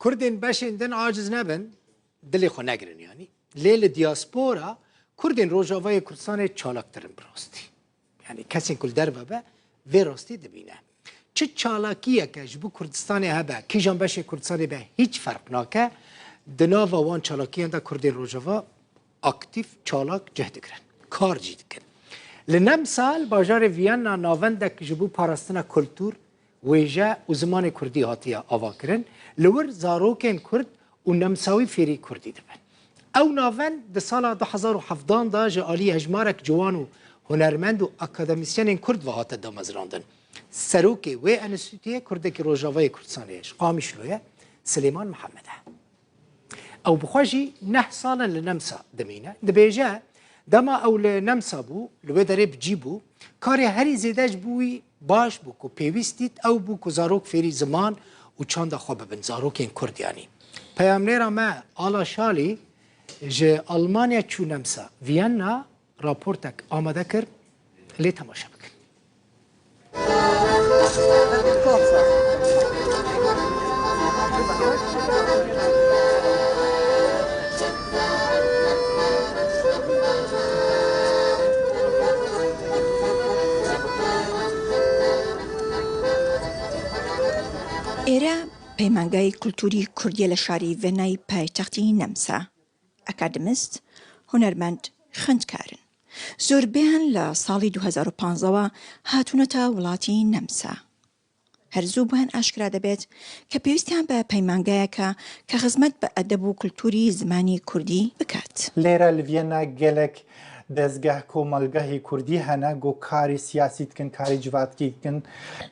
Kurdên beşên din aciz nebin, dilê xwe negirin yanî. Lê li diaspora Kurdên Rojavayê Kurdistanê çalaktir in bi rastî. Yanî kesên ku li derve be vê rastî dibîne. Çi çalakiyeke ji bo Kurdistanê hebe, kîjan beşê Kurdistanê be hîç ferq nake, di nava wan çalakiyan de Kurdên Rojava aktîf, çalak cih digirin. Kar jî dikin. Li Nemsa li bajarê Vienna navendek ji bo parastina kultur, wêje û zimanê kurdî hatiye avakirin. Li wir zarokên kurd û nemsawî fêrî kurdî dibin. Ew navend di sala 2017 de ji aliyê hejmarek ciwan û hunermend û akademîsyenên kurd ve hate damezrandin. Serokê wê enstîtuyê kurdekî Rojavayê Kurdistanê ye, ji Qamîşlo ye, Silêman Mihemed e. Ew bi xwe jî neh sal in li Nemsa dimîne. Dibêje, dema ew li Nemsa bû, li wê derê bi cî bû, karê herî zêde ji bo wî baş bû ku pêwîst dît ew bû ku zarok fêrî ziman û çanda xwe bibin, zarokên Kurd yanî. Peyamnêra me Ala Şalî ji Almanya çû Nemsa, Vienna raportek amade kir, lê temaşe bikin. ئێرە پەیمانگای کولتووری کوردییە لە شاری ڤێنای پایتەختی نەمسا. ئەکادیمیست، هونەرمەند، خوێندکارن. زۆربەیان لە ساڵی 2015 وە هاتوونەتە وڵاتی نەمسا. هەر زوو بۆیان ئاشکرا دەبێت کە پێویستیان بە پەیمانگایەکە کە خزمەت بە ئەدەب و کولتووری زمانی کوردی بکات. لێرە لە ڤیەننا گەلەک دەزگەه کۆمەڵگەهی کوردی هەنە گۆ کاری سیاسی دکن کاری جڤاتکی دکن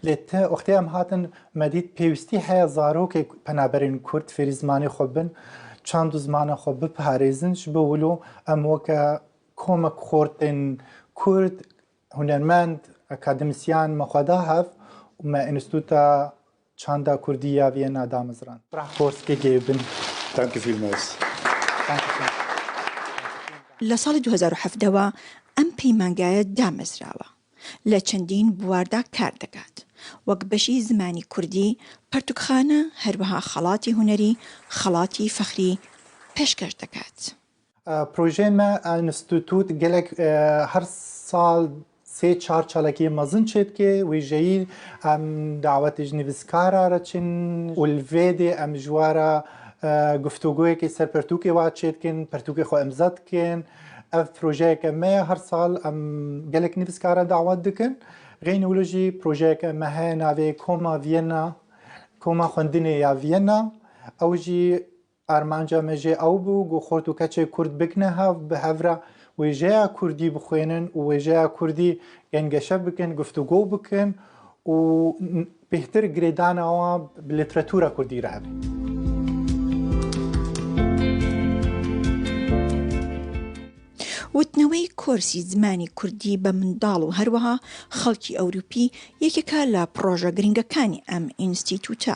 لێ ت وەختێ ئەم هاتن مە دیت پێویستی هەیە زارۆکێ پەنابەرێن کورد فێری زمانێ خۆ بن چاند و زمانە خۆ بپارێزن ژ بۆ ولۆ ئەم وەکە کۆمەک خۆرتێن کورد هونەرمەند ئەکادمسیان مە خوا دا هەڤ و مە ئینستوتا چاندا کوردی یا ڤیەننا دامەزراند. Sprachkurs gegeben. Danke vielmals. لە ساڵی 2017 وە ئەم پەیمانگایە دامەزراوە، لە چەندین بواردا کار دەکات، وەک بەشی زمانی کوردی، پەرتوکخانە، هەروەها خەڵاتی هونەری، خەڵاتی فەخری پێشکەش دەکات. پرۆژەی مە ئەنستیتوت گەلەک هەر ساڵ سێ چار چالاکی مەزن چێ دکێ وێژەیی ئەم داوەتیش نڤسکارا رە چن و لڤێ دێ ئەم ژوارە گفتوگۆیەکی سەر پەرتوکێ وا چێ دکن پەرتوکێ خۆ ئمزا دکن ئەv پرۆژەیەکە مەیە هەر ساڵ ئەم گەلەک نڤسکارا داوەت دکن غەینی ولو ژی پرۆژەیەکە مە هەیە ناوێ کۆما ڤیەننا کۆما خوەندنێ یا ڤیەننا ئەو ژی ئارمانجا مە ژێ ئەو بوو گو خۆرت و کەچێ کورد بکنە هەڤ، bi hev re wêjeya kurdî bixwênin û wêjeya kurdî gengeşe bikin, guftûgo bikin û bêhtir girêdana wan bi lîteratûra kurdî re hebe. وتنەوەی کۆرسی زمانی کوردی بە منداڵ و هەروەها خەڵکی ئەوروپی یەکێکە لە پڕۆژە گرنگەکانی ئەم ئینستیتوتە.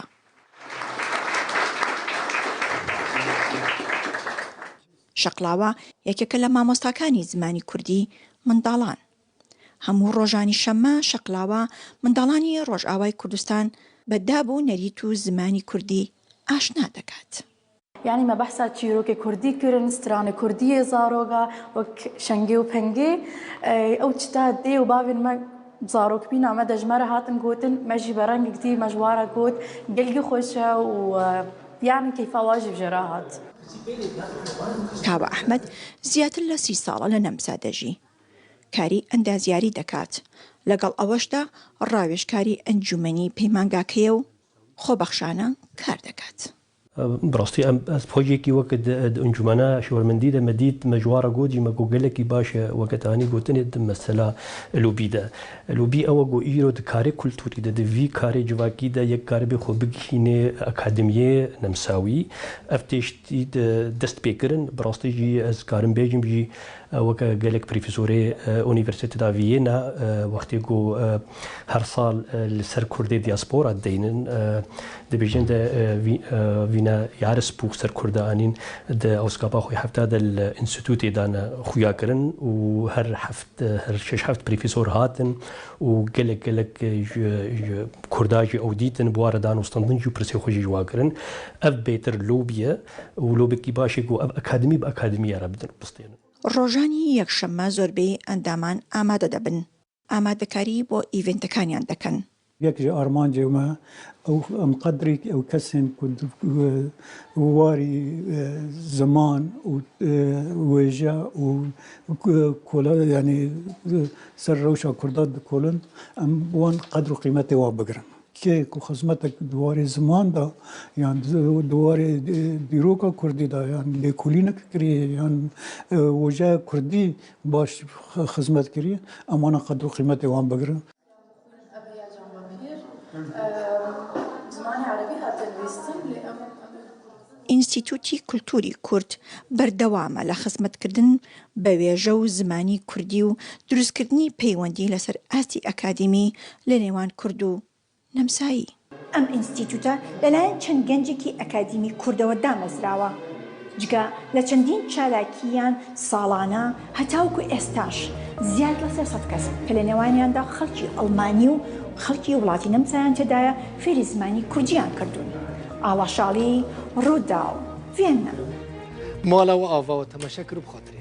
شەقڵاوە یەکێکە لە مامۆستاکانی زمانی کوردی منداڵان. هەموو ڕۆژانی شەممە شەقلاوە منداڵانی ڕۆژئاوای کوردستان بە داب و نەریت و زمانی کوردی ئاشنا دەکات. یانی مە بەحسا چیرۆکێ کوردی کرن، سترانێ کوردیێ زارۆگا وەک شەنگێ و پەنگێ ئەو چتا دێ و باڤێن مە زارۆک بینا مە دە ji me re hatin gotin me jî be rengek dî me ji wa re got gelgî xweş e û yanî keyfa wa jî bi jê re hat. کاوە ئەحمەد زیاتر لە سی ساڵە لە نەمسا دەژی، کاری ئەندازیاری دەکات، لەگەڵ ئەوەشدا ڕاوێژکاری ئەنجومەنی پەیمانگاکەیە و خۆبەخشانە کار دەکات. بەڕاستی ئەم ئەز پۆجێکی وەک د ئەنجومەنە شێوەرمەندی دە مە دیت مە جوارە گۆت جی مە گۆ گەلەکی باشە وەکە تانی گۆتنێ د مەسەلا لۆبی دە. لۆبی ئەوە گۆ ئیرۆ د کارێ کولتوری دە د ڤی کارێ جڤاکی دە یەک کاربێ خۆ بگهینێ ئەکادمیێ نەمساوی ئەڤ تێشتی د دەست پێ کرن بەڕاستی جی ئەز کارم بێژم جی وەکە گەلەک پریفسۆرێ ئونیڤرسیتێتا ڤیێنا وەختێ گۆ هەر ساڵ li ser Kurdê diaspora deynin dibêjin de. anîne Jahrespûx ser Kurda anîn di Ausgaba xwe hefta de li înstîtûtê dane xuyakirin û her heft her şeş heft prefesor hatin û gelek gelek ji ji Kurda jî ew dîtin bi wan re dan û stendin jî û pirsê xwe jî ji wan kirin. Ev bêtir lobî ye û lobekî baş e ku ev akademî bi akademiyê re bidin bistênin. ڕۆژانی یەکشەممە زۆربەی ئەندامان ئامادە دەبن. ئامادەکاری بۆ ئیڤێنتەکانیان دەکەن. یەک ji armancê me ew em qedrî ew kesên ku di warî ziman û wêje û kola yanî ser rewşa Kurda dikolin em wan qedr û qîmetê wan bigirin. Kê ku xizmetek di warê ziman de yan di warê dîroka Kurdî de yan lêkolînek kiriye yan wêjeya Kurdî baş xizmet kiriye em wana qedr û qîmetê wan bigirin. ئینستیتوتی کولتوری کورد بەردەوامە لە خزمەتکردن بە وێژە و زمانی کوردی و دروستکردنی پەیوەندی لەسەر ئاستی ئەکادیمی لە نێوان کورد و نەمسایی. ئەم ئینستیتوتە لەلایەن چەند گەنجێکی ئەکادیمی کوردەوە دامەزراوە، جگە لە چەندین چالاکییان ساڵانە هەتاوەکو ئێستاش زیاد لە 300 کەس کە لە نێوانیاندا خەڵکی ئەڵمانی و خەڵکی وڵاتی نەمسایان تێدایە فێری زمانی کوردییان کردوون. ئاڵا شاڵی، رووداو، ڤیەننا. ماڵەوە ئاڤاوە تەماشا کر و بخاترێ.